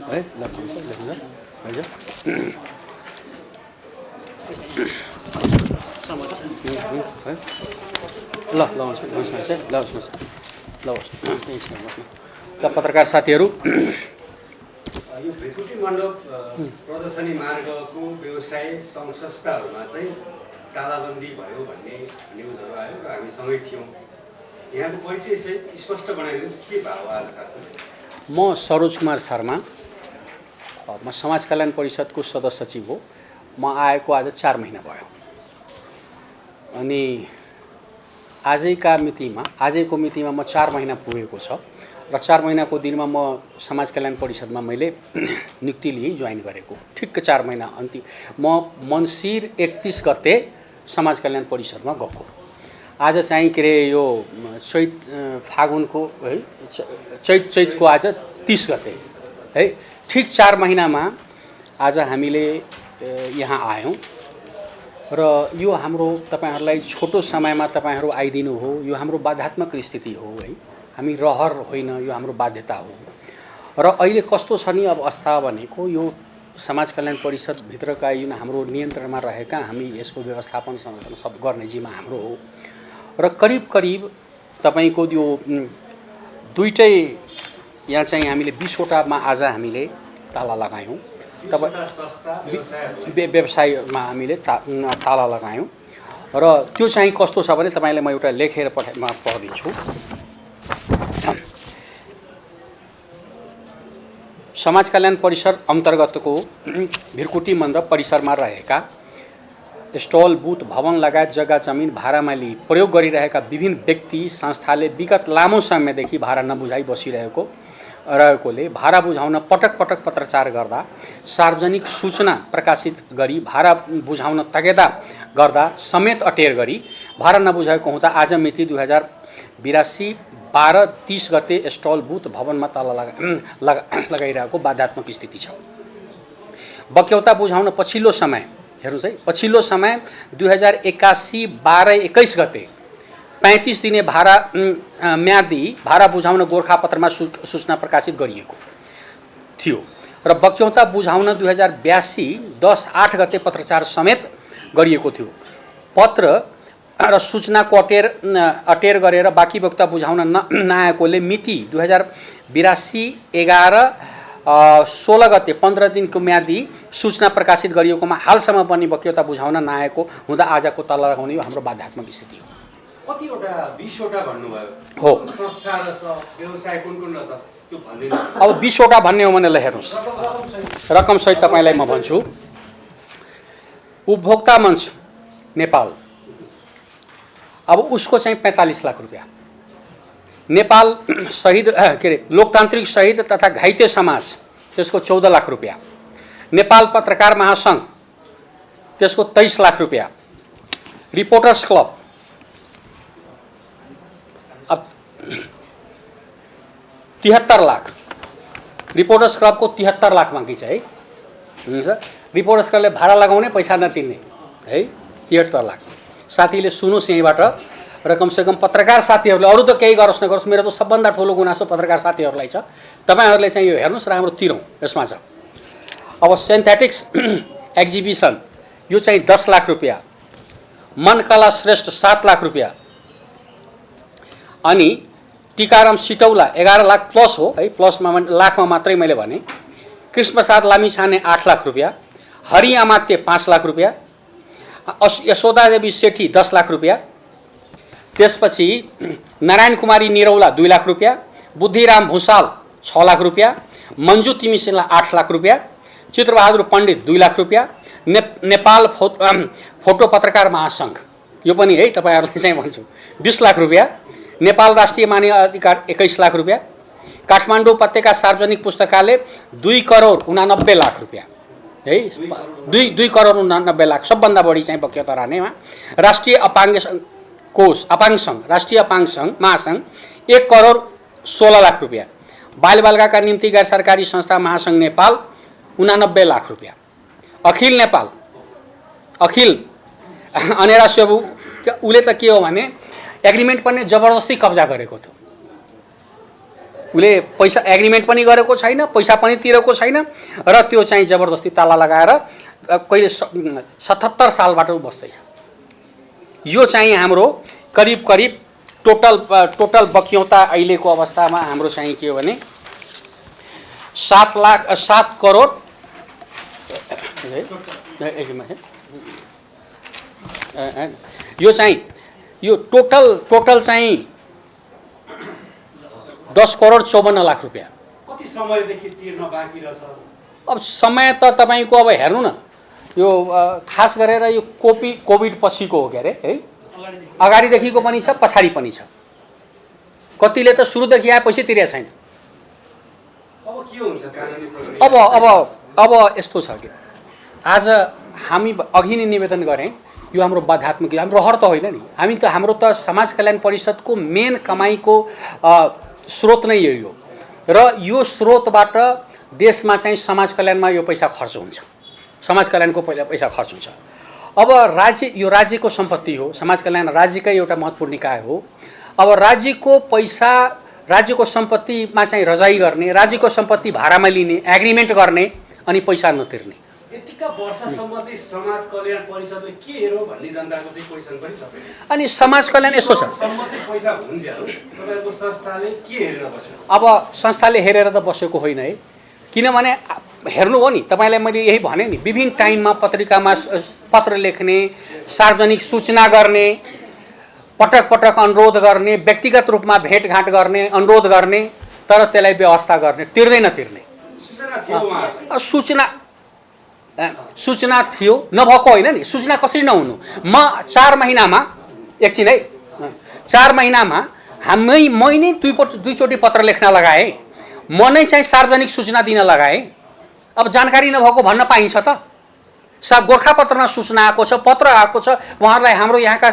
है ल हजुर ल ल पत्रकार साथीहरू यो भेकुटी मण्डप प्रदर्शनी मार्गको व्यवसाय सङ्घ संस्थाहरूमा चाहिँ तालाबन्दी भयो भन्ने न्युजहरू आयो र हामी सँगै थियौँ। यहाँको परिचय चाहिँ स्पष्ट बनाइदिनुहोस्, के भाव आज खास? म सरोज कुमार शर्मा, म समाज कल्याण परिषदको सदस्य सचिव हो। म आएको आज 4 महिना भयो अनि आजैको मितिमा म 4 महिना पुगेको छ र 4 महिनाको दिनमा म समाज कल्याण परिषदमा मैले नियुक्ति लिई जोइन गरेको। ठिक्क 4 महिना अन्तिम म मन्सिर 31 गते समाज कल्याण परिषदमा गएको। आज चाहिँ के अरे यो फागुनको है चैतको आज 30 गते है, ठिक 4 महिनामा आज हामीले यहाँ आयौँ र यो हाम्रो तपाईहरुलाई छोटो समयमा तपाईहरु आइदिनु हो, यो हाम्रो बाध्यात्मक स्थिति हो है, हामी रहर होइन, यो हाम्रो बाध्यता हो। र अहिले कस्तो छ नि अब अवस्था भनेको यो समाज कल्याण परिषद भित्रका जुन हाम्रो नियन्त्रणमा रहेका हामी यसको व्यवस्थापन सब गर्ने जिम्मा हाम्रो हो र करिब तपाईको यो दुईटै यहाँ चाहिँ हामीले 20 वटामा आज हामीले ताला लगायौँ। व्यवसायमा हामीले ताला लगायौँ र त्यो चाहिँ कस्तो छ भने तपाईलाई म एउटा लेखेर पढिदिन्छु। समाज कल्याण परिषद अन्तर्गतको भिरकुटी मण्डप परिसरमा रहेका स्टल, बुथ, भवन लगायत जग्गा जमिन भाडामा लिई प्रयोग गरिरहेका विभिन्न व्यक्ति संस्थाले विगत लामो समयदेखि भाडा नबुझाइ बसिरहेकोले भाडा बुझाउन पटक पत्रचार गर्दा, सार्वजनिक सूचना प्रकाशित गरी भाडा बुझाउन तगेदा गर्दा समेत अटेर गरी भाडा नबुझाएको हुँदा आज मिति 2082 12-30 गते स्टल, बुथ, भवनमा ताला लगाइरहेको बाध्यात्मक स्थिति छ। बक्यौता बुझाउन पछिल्लो समय हेर्नुस् है, पछिल्लो समय 2081 12-21 गते 35 दिने भाडा म्यादी भाडा बुझाउन गोरखापत्रमा सूचना प्रकाशित गरिएको थियो र बक्यौता बुझाउन 2082 10-8 गते पत्रचार समेत गरिएको थियो। पत्र र सूचनाको अटेर गरेर बाँकी बक्यौता बुझाउन नआएकोले मिति 2082 11-16 गते 15 दिनको म्यादी सूचना प्रकाशित गरिएकोमा हालसम्म पनि बक्यौता बुझाउन नआएको हुँदा आजको ताला लगाउने यो हाम्रो बाध्यात्मक स्थिति हो। कतिवटा 20 वटा भन्नुभयो हो, संस्था र व्यवसाय कुन रहेछ त्यो भन्दिनु। अब 20 वटा भन्ने हो भने ल हेर्नुस्, रकम सहित तपाईलाई म भन्छु। उपभोक्ता मञ्च नेपाल, अब उसको चाहिँ 45 लाख रुपैयाँ। नेपाल शहीद के अरे लोकतान्त्रिक शहीद तथा घाइते समाज त्यसको 14 लाख रुपैयाँ। नेपाल पत्रकार महासंघ त्यसको 23 लाख रुपैयाँ। रिपोर्टर्स क्लब अब 73 लाख। रिपोर्टर्स क्लबको 73 लाख बाँकी छ है। हुन्छ, रिपोर्टर्स क्लबले भाडा लगाउने पैसा नतिर्ने है, 73 लाख। साथीले सुन्नुहोस् यहीँबाट र कमसेकम पत्रकार साथीहरूले अरू त केही गरोस् नगरोस्, मेरो त सबभन्दा ठुलो गुनासो पत्रकार साथीहरूलाई छ। तपाईहरूले चाहिँ यो हेर्नुहोस्, राम्रो तिरौँ यसमा छ। अब सिन्थेटिक्स एक्जिबिसन यो चाहिँ 10 लाख रुपैयाँ। मनकला श्रेष्ठ 7 लाख रुपैयाँ। अनि टिकाराम सिटौला 11 लाख प्लस हो है, प्लसमा लाखमा मात्रै मैले भने। कृष्णप्रसाद लामिछाने 8 लाख रुपैयाँ। हरि अमात्य 5 लाख रुपैयाँ। यशोदादेवी सेठी 10 लाख रुपैयाँ। त्यसपछि नारायण कुमारी निरौला 2 लाख रुपैयाँ। बुद्धिराम भूषाल 6 लाख रुपैयाँ। मन्जु तिमिसिला 8 लाख रुपैयाँ। चित्रबहादुर पण्डित 2 लाख रुपैयाँ। नेपाल फोटो पत्रकार महासंघ यो पनि है तपाईहरुलाई चाहिँ भन्छु 20 लाख रुपैयाँ। नेपाल राष्ट्रिय मानव अधिकार 21 लाख रुपैयाँ। काठमाडौँ उपत्यका सार्वजनिक पुस्तकालय 2 करोड 89 लाख रुपैयाँ है, 2 करोड 89 लाख, सबभन्दा बढी चाहिँ बक्यौता रहनेमा। राष्ट्रिय अपाङ्ग कोष अपाङ्ग संघ, राष्ट्रिय अपाङ्ग संघ महासंघ 1 करोड 16 लाख रुपैयाँ। बालबालिकाका निम्ति गैर सरकारी संस्था महासंघ नेपाल 89 लाख रुपैयाँ। अखिल नेपाल, अखिल अनेरा सेबु उसले त के हो भने एग्रिमेन्ट पनि जबरजस्ती कब्जा गरेको थियो। उसले पैसा एग्रिमेन्ट पनि गरेको छैन, पैसा पनि तिरेको छैन र त्यो चाहिँ जबरजस्ती ताला लगाएर कहिले 77 सालबाट बस्दैछ। यो चाहिँ हाम्रो करिब करिब टोटल बक्यौता अहिलेको अवस्थामा हाम्रो चाहिँ के हो भने 7 करोड यो चाहिँ यो टोटल चाहिँ 10 करोड 54 लाख रुपियाँ। कति समयदेखि तिर्न बाँकी रहेछ? अब समय त तपाईको अब हेर्नु न, यो खास गरेर यो कोभिड पछिको हो के अरे है, अगाडिदेखिको पनि छ पछाडि पनि छ। कतिले त सुरुदेखि आए पैसा तिरेको छैन। अब के हुन्छ कानुनी प्रक्रिया? अब यस्तो छ कि आज हामी अघि नै निवेदन गरेँ, यो हाम्रो बाध्यात्मक हाम्रो रहर त होइन नि, हाम्रो त समाज कल्याण परिषदको मेन कमाइको स्रोत नै यही हो र यो स्रोतबाट देशमा चाहिँ समाज कल्याणमा यो पैसा खर्च हुन्छ, समाज कल्याणको पैसा खर्च हुन्छ। अब यो राज्यको सम्पत्ति हो, समाज कल्याण राज्यकै एउटा महत्त्वपूर्ण निकाय हो। अब राज्यको पैसा, राज्यको सम्पत्तिमा चाहिँ रजाई गर्ने, राज्यको सम्पत्ति भाडामा लिने, एग्रिमेन्ट गर्ने अनि पैसा नतिर्ने, यतिका वर्षसम्म चाहिँ समाज कल्याण परिषदले के हेर्यो भन्ने जनताको चाहिँ क्वेसन पनि छ। अनि समाज कल्याण यस्तो छ, सम्म चाहिँ पैसा हुन्छ तपाईहरुको संस्थाले के हेरेर बस्यो? अब संस्थाले हेरेर त बसेको होइन है, किनभने हेर्नु हो नि, तपाईलाई मैले यही भने नि, विभिन्न टाइममा पत्रिकामा पत्र लेख्ने, सार्वजनिक सूचना गर्ने, पटक पटक अनुरोध गर्ने, व्यक्तिगत रूपमा भेटघाट गर्ने, अनुरोध गर्ने, तर त्यसलाई व्यवस्था गर्ने, तिर्दै नतिर्ने। सूचना थियो, नभएको होइन नि, सूचना कसरी नहुनु। म 4 महिनामा एकछिन है, 4 महिनामा मै नै दुईचोटि पत्र लेख्न लगाएँ, म नै चाहिँ सार्वजनिक सूचना दिन लगाएँ। अब जानकारी नभएको भन्न पाइन्छ त? गोरखापत्रमा सूचना आएको छ, पत्र आएको छ, उहाँहरूलाई हाम्रो यहाँका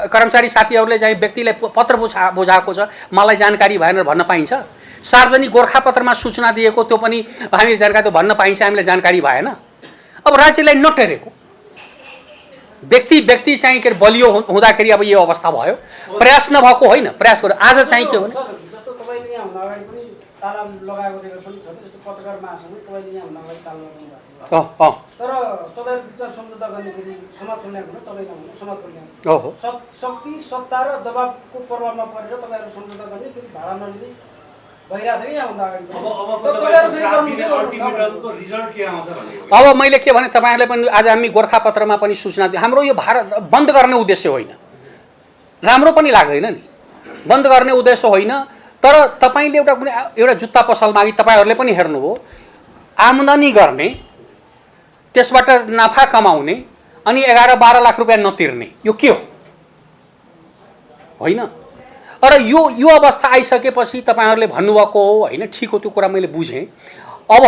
कर्मचारी साथीहरूले चाहिँ व्यक्तिलाई पत्र बुझाएको छ, मलाई जानकारी भएन भन्न पाइन्छ? सार्वजनिक गोरखापत्रमा सूचना दिएको त्यो पनि हामीले जानकारी भन्न पाइन्छ, हामीलाई जानकारी भएन। अब राज्यलाई नटेरेको व्यक्ति चाहिँ के बलियो हुँदाखेरि अब यो अवस्था भयो। प्रयास नभएको होइन, प्रयास गर्यो। आज चाहिँ के हो भने ताला लगाएको रेकर्ड पनि छ, जस्तो पत्रकार महासंघ तपाईले यहाँ हुन अगाडि ताला लगाउनु भएको तर तपाईहरु बिचमा सम्झौता गर्नेखेरि समाज कल्याण हुन तपाईले हुनु समाज कल्याण शक्ति सत्ता र दबावको प्रभावमा परेर तपाईहरु सम्झौता गर्ने फेरि भाडा नलिने भइरहेछ कि यहाँ हुन अगाडि। अब मैले के भने तपाईहरुले पनि आज हामी गोरखापत्रमा पनि सूचना दिए, हाम्रो यो भारत बन्द गर्ने उद्देश्य होइन, राम्रो पनि लाग्दैन नि, बन्द गर्ने उद्देश्य होइन। तर तपाईले एउटा जुत्ता पसल मागी तपाईहरुले पनि हेर्नुभयो, आम्दानी गर्ने, त्यसबाट नाफा कमाउने अनि 11-12 लाख रुपैयाँ नतिर्ने, यो के हो? होइन। र यो अवस्था आइसकेपछि तपाईहरुले भन्नुभएको हो होइन, ठिक हो, त्यो कुरा मैले बुझेँ। अब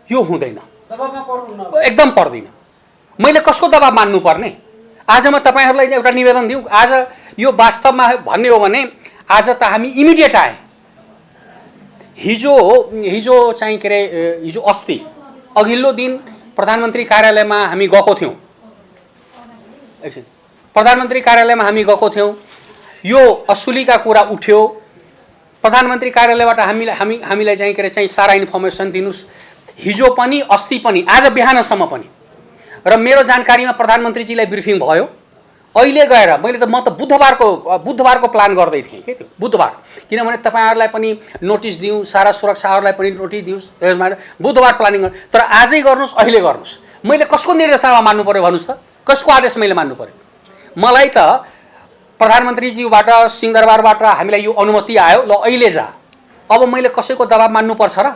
यो हुँदैन, एकदम पर्दैन। मैले कसको दबाब मान्नु पर्ने? आज म तपाईहरुलाई एउटा निवेदन दिउँ, आज यो वास्तवमा भन्ने हो भने आज त हामी इमिडिएट आए। हिजो चाहिँ के अरे, हिजो अस्ति अघिल्लो दिन प्रधानमन्त्री कार्यालयमा हामी गएको थियौँ। एकछिन, प्रधानमन्त्री कार्यालयमा हामी गएको थियौँ, यो असुलीका कुरा उठ्यो। प्रधानमन्त्री कार्यालयबाट हामीलाई चाहिँ के अरे चाहिँ सारा इन्फर्मेसन दिनुस्, हिजो पनि अस्ति पनि आज बिहानसम्म पनि। र मेरो जानकारीमा प्रधानमन्त्रीजीलाई ब्रिफिङ भयो। अहिले गएर म त बुधबारको प्लान गर्दै थिएँ के, त्यो बुधबार, किनभने तपाईहरुलाई पनि नोटिस दिउँ, सारा सुरक्षाहरूलाई पनि नोटिस दिउँ, बुधबार प्लानिङ गर्नु। तर आजै गर्नुस्, अहिले गर्नुस्। मैले कसको निर्देशनमा मान्नु पर्यो भन्नुस् त? कसको आदेश मैले मान्नु पर्यो? मलाई त प्रधानमन्त्रीज्यूबाट, सिंहदरबारबाट हामीलाई यो अनुमति आयो, ल अहिले जा। अब मैले कसैको दबाब मान्नु पर्छ र?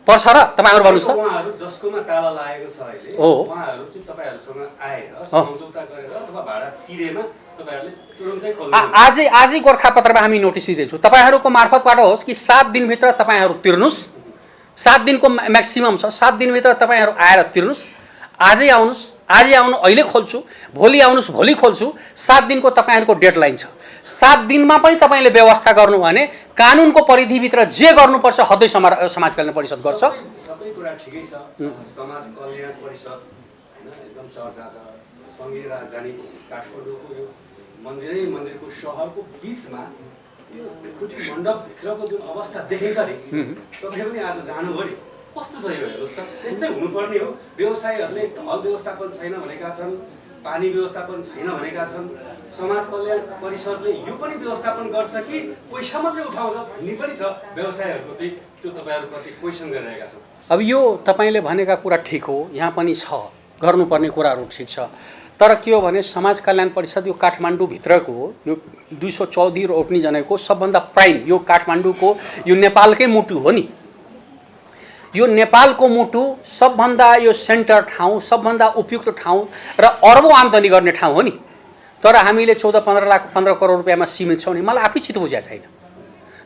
पर्छ र? तपाईहरु भन्नुस् त। उहाँहरु जसकोमा ताला लागेको छ अहिले, उहाँहरु चाहिँ तपाईहरुसँग आएर सम्झौता गरेर अथवा भाडा तिरेमा तपाईहरुले तुरुन्तै खोल्नु। आजै गोरखापत्रमा हामी नोटिस दिँदैछौँ, तपाईहरुको मार्फतबाट होस् कि 7 दिनभित्र तपाईहरु तिर्नुस्। 7 दिनको म्याक्सिमम छ, 7 दिनभित्र तपाईहरु आएर तिर्नुस्। आजै आउनुस्, आजै आउनु, अहिले खोल्छु, भोलि आउनुस्, भोलि खोल्छु। 7 दिनको तपाईहरुको डेडलाइन छ। 7 दिनमा पनि तपाईले व्यवस्था गर्नु भने कानुनको परिधिभित्र जे गर्नुपर्छ हदै समाज कल्याण परिषद गर्छ। सबै कुरा ठिकै छ, समाज कल्याण परिषद हैन एकदम चर्चा छ। संघीय राजधानी काठमाडौँको यो मन्दिरको सहरको बिचमा यो ढिकुटी मण्डपभित्रको जुन अवस्था देखिन्छ नि तपाईँ पनि आज जानुभयो नि कस्तो छ यो हेर्नुहोस् त यस्तै हुनुपर्ने हो व्यवसायीहरूले ढल व्यवस्थापन छैन भनेका छन् पानी व्यवस्थापन छैन भनेका छन् समाज कल्याण परिषदले यो पनि व्यवस्थापन गर्छ कि पैसा मात्रै उठाउँछ भन्ने पनि छ व्यवसायीहरूको चाहिँ त्यो तपाईँहरूप्रति क्वेसन गरिरहेका छन् अब यो तपाईँले भनेका कुरा ठिक हो यहाँ पनि छ गर्नुपर्ने कुराहरू ठिक छ तर के हो भने समाज कल्याण परिषद यो काठमाडौँभित्रको यो 214 रोप्नी जनाको सबभन्दा प्राइम यो काठमाडौँको यो नेपालकै मुटु हो नि यो नेपालको मुटु सबभन्दा यो सेन्टर ठाउँ सबभन्दा उपयुक्त ठाउँ र अरबौँ आम्दानी गर्ने ठाउँ हो नि तर हामीले 14-15 लाख 15 करोड रुपियाँमा सीमित छौँ नि मलाई आफै चित्त बुझेको छैन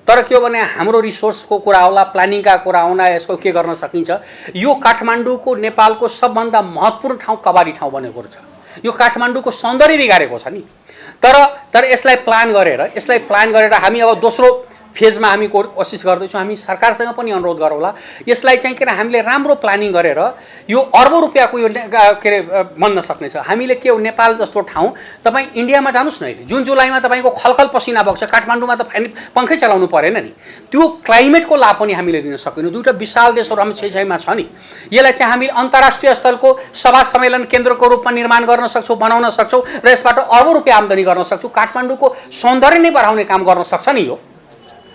तर के हो भने हाम्रो रिसोर्सको कुरा होला प्लानिङका कुरा आउला यसको के गर्न सकिन्छ यो काठमाडौँको नेपालको सबभन्दा महत्त्वपूर्ण ठाउँ कबाडी ठाउँ बनेको छ यो काठमाडौँको सौन्दर्य बिगारेको छ नि तर यसलाई प्लान गरेर हामी अब दोस्रो फेजमा हामी कोसिस गर्दैछौँ हामी सरकारसँग पनि अनुरोध गरौँला यसलाई चाहिँ के हामीले राम्रो प्लानिङ गरेर यो अर्बौं रुपियाँको यो के अरे बन्न सक्नेछ हामीले के हो नेपाल जस्तो ठाउँ तपाईँ इन्डियामा जानुस् न अहिले जुन जुलाईमा तपाईँको खलखल पसिना बग्छ काठमाडौँमा त पङ्खै चलाउनु परेन नि त्यो क्लाइमेटको लाभ पनि हामीले लिन सकिनु दुईवटा विशाल देशहरू हामी छेउछाउमा छ नि यसलाई चाहिँ हामी अन्तर्राष्ट्रिय स्तरको सभा सम्मेलन केन्द्रको रूपमा निर्माण गर्न सक्छौँ बनाउन सक्छौँ र यसबाट अर्बौं रुपियाँ आम्दानी गर्न सक्छौँ काठमाडौँको सौन्दर्य नै बढाउने काम गर्न सक्छ नि यो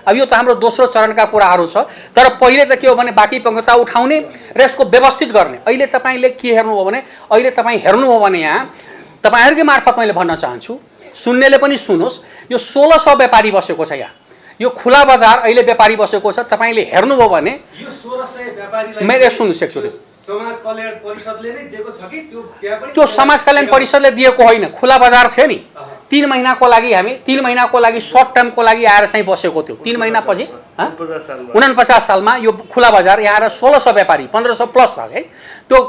अब यो त हाम्रो दोस्रो चरणका कुराहरू छ तर पहिले त के हो भने बाँकी पङ्क्ता उठाउने र यसको व्यवस्थित गर्ने अहिले तपाईँले के हेर्नुभयो भने अहिले तपाईँ हेर्नुभयो भने यहाँ तपाईँहरूकै मार्फत मैले भन्न चाहन्छु सुन्नेले पनि सुनोस् यो 1600 व्यापारी बसेको छ यहाँ यो खुला बजार अहिले व्यापारी बसेको छ तपाईँले हेर्नुभयो भने यो 1600 व्यापारीलाई मैले सुन्नुहोस् एकचोटि समाज कल्याण परिषदले नै दिएको छ कि त्यो समाज कल्याण परिषदले दिएको होइन खुला बजार थियो नि 3 महिनाको लागि हामी 3 महिनाको लागि सर्ट टर्मको लागि आएर चाहिँ बसेको थियो 3 महिनापछि 49 सालमा यो खुला बजार यहाँ आएर 1600 व्यापारी 1500 प्लस भयो है त्यो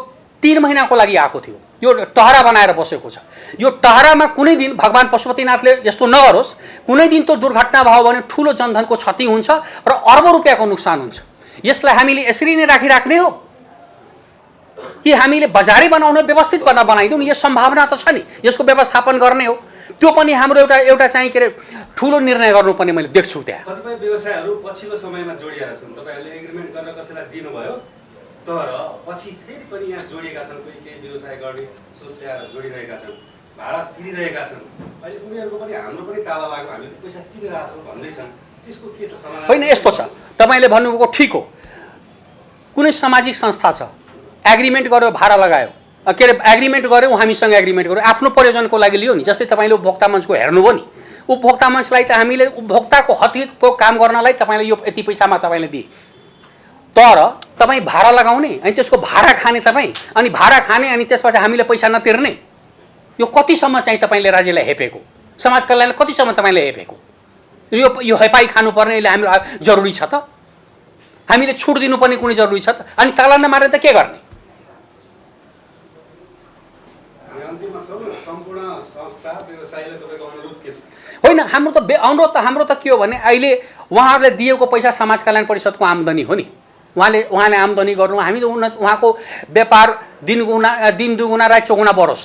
3 महिनाको लागि आएको थियो यो टहरा बनाएर बसेको छ यो टहरामा कुनै दिन भगवान पशुपतिनाथले यस्तो नगरोस् कुनै दिन त्यो दुर्घटना भयो भने ठुलो जनधनको क्षति हुन्छ र अर्बौं रुपियाँको नोक्सान हुन्छ यसलाई हामीले यसरी नै राखिराख्ने हो कि हामीले बजारै बनाउन व्यवस्थित बनाइदिउँ यो सम्भावना त छ नि यसको व्यवस्थापन गर्ने हो त्यो पनि हाम्रो एउटा चाहिँ के अरे ठुलो निर्णय गर्नुपर्ने मैले देख्छु त्यहाँ कतिपय व्यवसायहरू पछिल्लो समयमा जोडिएका छन् तपाईँहरूले एग्रिमेन्ट गरेर कसैलाई दिनुभयो तर पछि फेरि पनि यहाँ जोडिएका छन् कोही केही व्यवसाय गर्ने सोच ल्याएर जोडिरहेका छन् भाडा तिरिरहेका छन् अहिले उनीहरूको पनि हाम्रो पनि ताला लाग्यो हामीले पैसा तिरिरहेका छौँ भन्दैछन् त्यसको के छ समाधान होइन यस्तो छ तपाईँले भन्नुभएको ठिक हो कुनै सामाजिक संस्था छ एग्रिमेन्ट गर्यो भाडा लगायो के अरे एग्रिमेन्ट गऱ्यौँ हामीसँग एग्रिमेन्ट गऱ्यौँ आफ्नो प्रयोजनको लागि लियो नि जस्तै तपाईँले उपभोक्ता मञ्चको हेर्नुभयो नि उपभोक्ता मञ्चलाई त हामीले उपभोक्ताको हकको काम गर्नलाई तपाईँले यो यति पैसामा तपाईँले दिए तर तपाईँ भाडा लगाउने अनि त्यसको भाडा खाने तपाईँ अनि भाडा खाने अनि त्यसपछि हामीले पैसा नतिर्ने यो कतिसम्म चाहिँ तपाईँले राज्यलाई हेपेको समाज कल्याणलाई कतिसम्म तपाईँले हेपेको यो हेपाई खानुपर्ने यसले हाम्रो जरुरी छ त हामीले छुट दिनुपर्ने कुनै जरुरी छ त अनि ताला नमारेर त के गर्ने होइन हाम्रो त के हो भने अहिले उहाँहरूले दिएको पैसा समाज कल्याण परिषदको आम्दानी हो नि उहाँले आम्दानी गर्नु हामी उहाँको व्यापार दिन दुगुना रात चौगुना बढोस्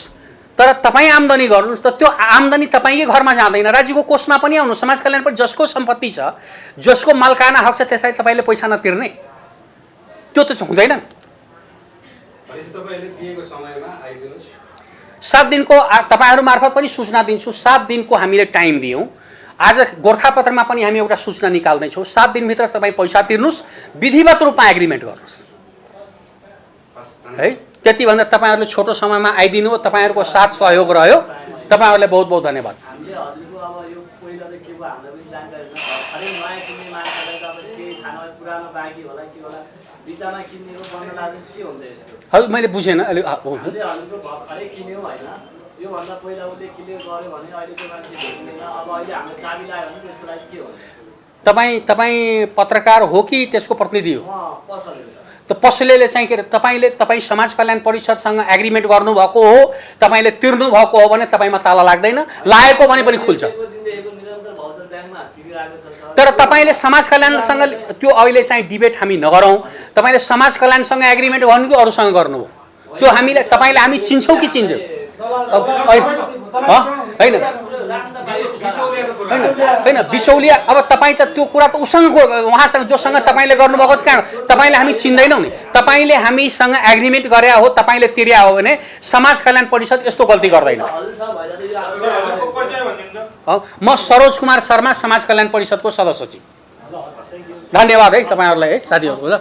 तर तपाईँ आम्दानी गर्नुहोस् त त्यो आम्दानी तपाईँकै घरमा जाँदैन राज्यको कोषमा पनि आउनु समाज कल्याण परिषद जसको सम्पत्ति छ जसको मालकाना हक छ त्यसलाई तपाईँले पैसा नतिर्ने त्यो त हुँदैन 7 दिनको तपाईहरु मार्फत पनि सूचना दिन्छु 7 दिनको हामीले टाइम दियौं आज गोरखापत्रमा पनि हामी एउटा सूचना निकाल्दै छौं 7 दिनभित्र तपाई पैसा तिर्नुस् विधिवत रूपमा एग्रिमेन्ट गर्नुस् है त्यति भन्दा तपाईहरुले छोटो समयमा आइदिनु तपाईहरुको साथ सहयोग रह्यो तपाईहरुलाई बहुत बहुत धन्यवाद हामीले हजुरको अब यो पहिला त के भयो हामीलाई पनि जानकारी छैन खरै नयाँ किन्ने मान्छेलाई त अब के खाना पुरानो बाँकी होला के होला बिचामा किन्नेको बन्द लाग्छ के हुन्छ यसको हजुर मैले बुझेन अलि हामीले हजुरको भर्खरै किन्यौ हैन यो भन्दा पहिला उले क्लियर गर्यो भने अहिलेको मान्छे भेट्दैन अब अहिले हाम्रो चाबी लाग्यो भने त्यसको लागि के हुन्छ तपाई पत्रकार हो कि त्यसको प्रतिनिधि हो पसले त पसलेले चाहिँ के तपाई समाज कल्याण परिषदसँग एग्रिमेन्ट गर्नु भएको हो तपाईले तिर्नु भएको हो भने तपाईमा ताला लाग्दैन लागेको भने पनि खुल्छ तर तपाईले समाज कल्याणसँग त्यो अहिले चाहिँ डिबेट हामी नगरौं तपाईले समाज कल्याणसँग एग्रिमेन्ट गर्नु कि अरूसँग गर्नु हो त्यो हामीले तपाईले हामी चिन्छौं कि चिन्छौं हैन राख्नु त पाइयो बिचौलियाको कुरा होइन होइन बिचौलिया अब तपाईँ त त्यो कुरा त उसँग उहाँसँग जोसँग तपाईँले गर्नुभएको कहाँ तपाईँले हामी चिन्दैनौँ नि तपाईँले हामीसँग एग्रिमेन्ट गरे हो तपाईँले तिर्या हो भने समाज कल्याण परिषद यस्तो गल्ती गर्दैन म सरोज कुमार शर्मा समाज कल्याण परिषदको सदस्य छु धन्यवाद है तपाईँहरूलाई है साथीहरू ल